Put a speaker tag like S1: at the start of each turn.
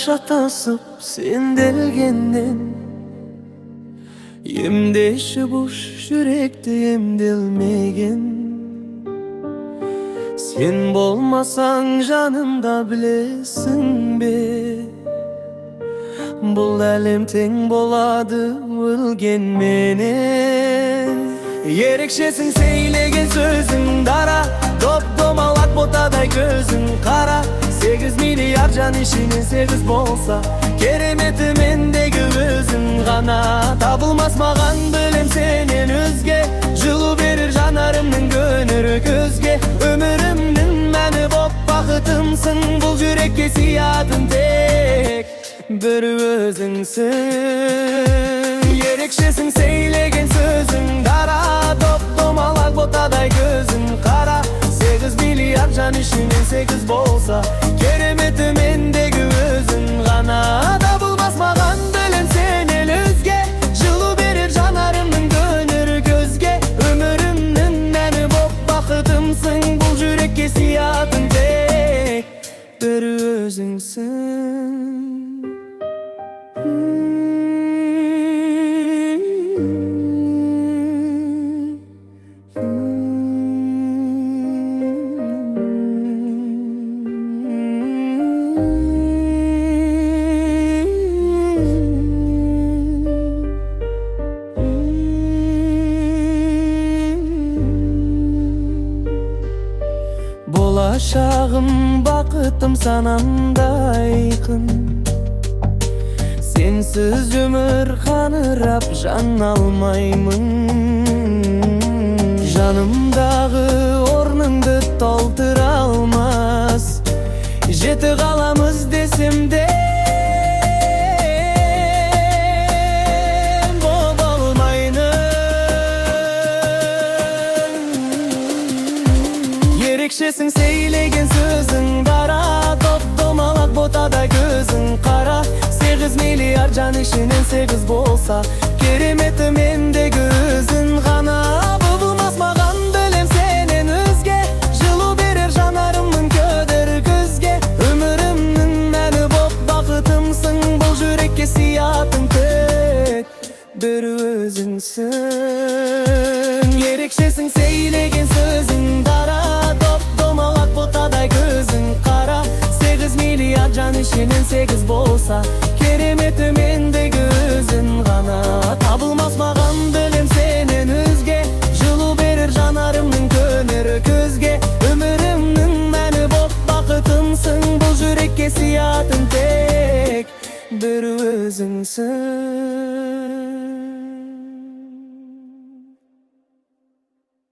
S1: Шатасып сенделгеннен. Емдеші бұш жүректі емделмеген. Сен болмасаң жанымда, білесің бе, бұл әлем тең болады өлгенменен. Ерекшесің, сейлеген сөзің дара, доп домалақ ботадай көзің қара. 8 миллиард жан ішінен сегіз болса, кереметі мендегі өзің ғана. Табылмас маған, білем, сенен өзге жылу берер жанарымның көнері көзге. Өмірімнің мәні боп, бақытымсың, бұл жүрекке сиятын тек бір өзіңсің. Ерекшесің, сейлеген сөзің дара, доп домалақ ботадай көзің қара. 8 миллиард жан ішінен сегіз болса, кереметі мендегі өзің ғана. Табылмас маған, білем, сенен өзге жылу берер жанарымның көнері көзге. Өмірімнің мәні боп, бақытымсың, бұл жүрекке сиятын тек бір өзіңсің. Болашағым, бақытым, санамда айқын. Сенсіз өмір қаңырап, жан алмаймын. Жанымдағы орныңды толтыра алмас жеті ғалам іздесем де, бола алмаймын. Ерекшесің, сейлеген сөзің дара, доп домалақ ботадай көзің қара. 8 миллиард жан ішінен сегіз болса, кереметі мендегі өзің ғана. Табылмас маған, білем, сенен өзге жылу берер жанарымның көдір көзге. Өмірімнің мәні боп, бақытымсың, бұл жүрекке сиятын тек бір өзіңсің. Ерекшесің, сейлеген сөзің дара, доп домалақ ботадай көзің қара. 8 миллиард жан ішінен сегіз болса, кереметі мендегі өзің ғана. Табылмас маған, білем, сенен өзге жылу берер жанарымның көнері көзге. Өмірімнің мәні боп, бақытымсың, бұл жүрекке сиятын тек бір өзіңсің.